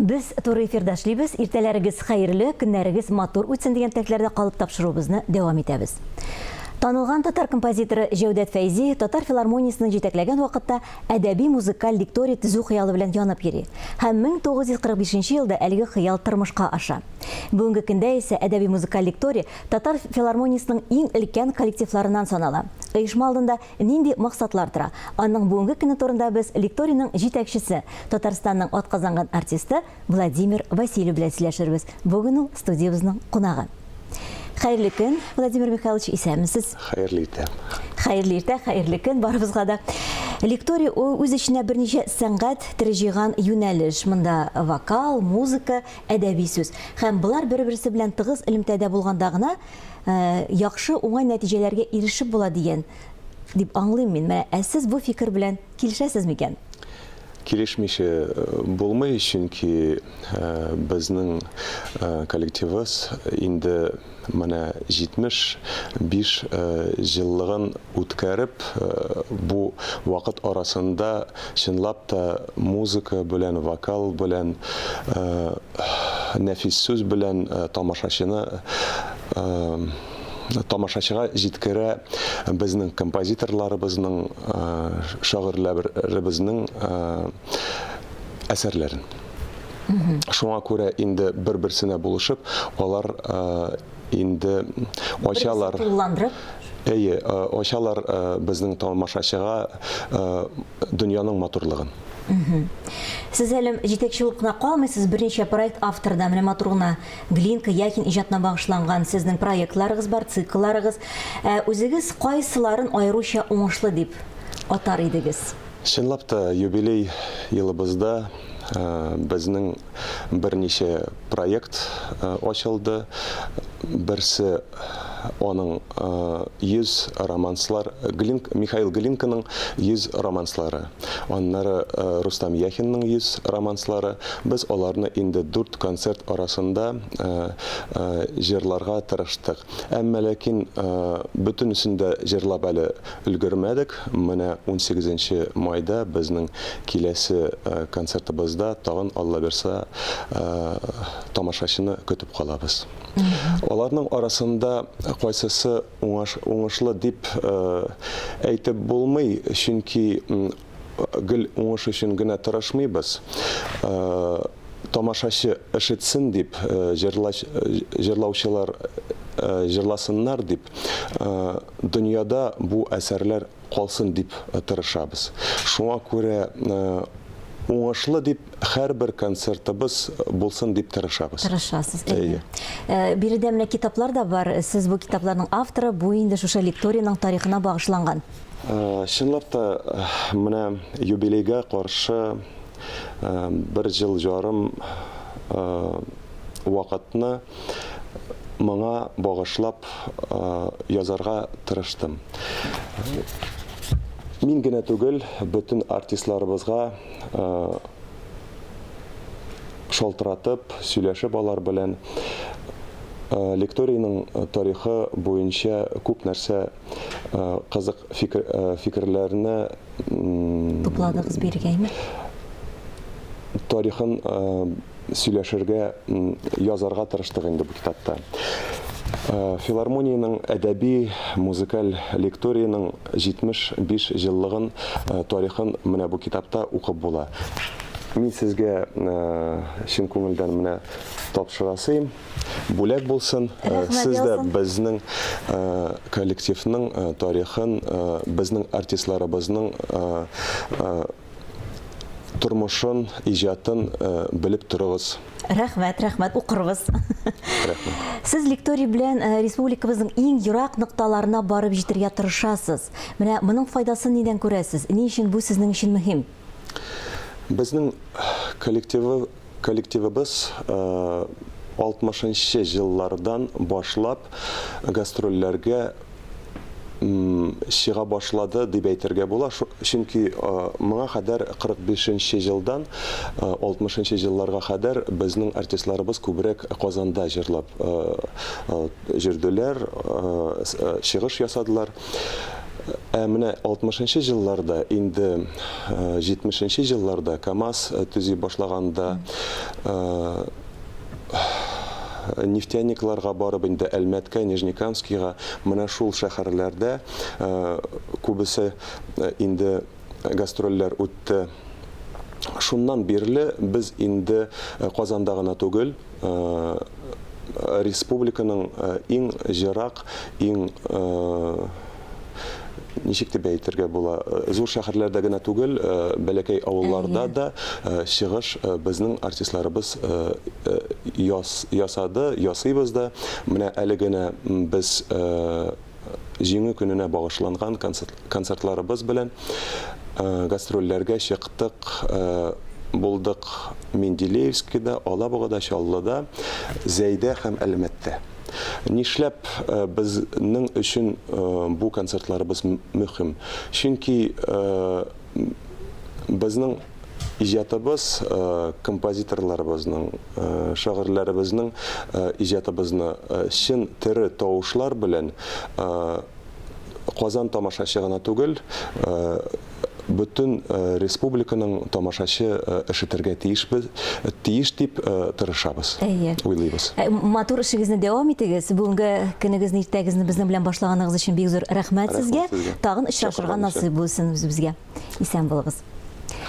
Без туры эфирда эшлибез. Иртәләрегез хәерле, көннәрегез матур үтсен дигән теләкләрдә калып тапшыруыбызны дәвам итәбез. Танылган татар композиторы Җәүдәт Фәйзи татар филармониясен җитәкләгән вакытта әдәби-музыкаль лекторий төзү хыялы белән янып йөри. Һәм 1945 елда әлеге хыял тормышка аша. Бүгенге көндә исә әдәби-музыкаль лекторий татар филармониясенең иң өлкән коллективларыннан санала. Оешма алдында Нинди максатлар тора? Аның бүгенге көне турында без лекторийның җитәкчесе, Татарстанның атказанган артисты Владимир Васильев белән сөйләшербез. Бүген ул студиябезнең кунагы. Хәерле көн, Владимир Михайлович, исәнмесез. Хәерле иртә. Хәерле иртә, хәерле көн барыбызга да. Лекторий ул үз эченә берничә сәнгать төре җыйган юнәлеш. Монда вокал, музыка, әдәби сүз. Һәм болар бер-берсе белән тыгыз элемтәдә булганда гына яхшы, уңай нәтиҗәләргә ирешеп була дигән дип аңлыйм мин. Менә ә сез бу фикер белән килешәсез микән? Килешмичә булмый, чөнки безнең коллективыбыз инде менә 75 җыллыгын үткәреп, бу вакыт арасында чынлап та музыка белән, вокал белән нәфис сүз белән тамашачыны тамашачыга җиткерә безнең композиторларыбызның, шагыйрьләребезнең әсәрләрен. Шуңа күрә инде бер-берсенә булышып, алар инде ачалар. Тулыландырып. Әйе, ачалар безнең тамашачыга дөньяның матурлыгын. Сез әле җитәкче булып кына калмыйсыз, берничә проект авторы да. Менә матур гына Глинка, Яхин иҗатына багышланган сезнең проектларыгыз бар, циклларыгыз. Ә үзегез кайсыларын аеруча уңышлы дип атар идегез? Чынлап та, юбилей елыбызда безнең берничә проект ачылды. Берсе аның 100 романслар, Глинк, Михаил Глинканың 100 романслары. Аннары Рустам Яхинның 100 романслары. Без аларны инде дүрт концерт арасында җырларга тырыштык. Әмма ләкин бөтенесен дә җырлап әле өлгермәдек. Менә 18 майда безнең киләсе концертыбызда тагын, Алла бирса, тамашачыны көтеп калабыз. Аларның арасында кайсысы уңаш, уңышлы дип әйтеп булмый, чөнки гел уңыш өчен генә тырышмыйбыз. Тамашачы ишетсен дип, җырлач, җырлаучылар җырласыннар дип, дөньяда бу әсәрләр калсын дип тырышабыз. Шуңа күрә уңышлы дип һәрбер концертыбыз булсын дип тырышабыз. Тырышасыз, әйе. Биредә менә китаплар да бар. Сез бу китапларның авторы, бу инде шушы лекторийның тарихына багышланган. Чынлап та, менә юбилейга каршы бер ел ярым вакытны моңа багышлап язарга тырыштым. Мин генә түгел, бөтен артистларыбызга шалтыратып, сөйләшеп алар белән лекторийның тарихы буенча күп нәрсә кызык фикерләрне тупладыгыз бирегә, әйме? Тарихын сөйләшергә, язарга тырыштык инде бу китапта. Филармониянең әдәби музыкаль лекториеның 75 еллыгын тарихын менә бу китапта укып була. Мин сезгә чын күңелдән менә тапшырасыйм. Бүләк булсын. Сез дә безнең коллективның тарихын, безнең артистларыбызның тормышын, иҗатын белеп торыгыз. Рәхмәт, рәхмәт, укырбыз. Рәхмәт. Сез лекторий белән республикабызның иң ерак нокталарына барып җитәргә тырышасыз. Менә моның файдасын нидән күрәсез? Ни өчен бу сезнең өчен мөһим? Безнең коллективы, коллективыбыз 60 нчы еллардан башлап гастрольләргә чыга башлады дип әйтергә була. Чөнки моңа кадәр 45 нче елдан 60 нчы елларга кадәр безнең артистларыбыз күбрәк Казанда җырлап йөрделәр, чыгыш ясадылар. Ә менә 60 нчы елларда, инде 70 нче елларда КАМАЗ төзи башлаганда, нефтяникларга барып инде Әлмәткә, Нижнекамскига, менә шул шәһәрләрдә күбесе инде гастрольләр үтте. Шуннан бирле без инде Казанда гына түгел, республиканың иң җырак, иң ничек дип әйтергә була, зур шәһәрләрдә генә түгел, бәләкәй авылларда да чыгыш безнең артистларыбыз ясады, ясыйбыз да. Менә әле генә без Җиңү көненә багышланган концертларыбыз белән гастрольләргә чыктык. Булдык Менделеевскида, Алабугада, Чаллыда, Зәйдә һәм Әлмәттә. Нишләп безнең өчен бу концертларыбыз мөһим? Чөнки безнең иҗатыбыз, композиторларыбызның, шагыйрьләребезнең иҗатыбызны чын тере тавышлар белән Казан тамашачы гына түгел, бөтен республиканың тамашачы ишетергә тиешбез, тиеш дип тырышабыз, Әйе. уйлыйбыз. Матур эшегезне дәвам итегез. Бүгенге көнегезне, иртәгезне безнең белән башлаганыгыз өчен бик зур рәхмәт сезгә. Рәхмәт сезгә. Тагын очрашырга Чакырган өчен. насыйп булсын үзебезгә. Исән булыгыз.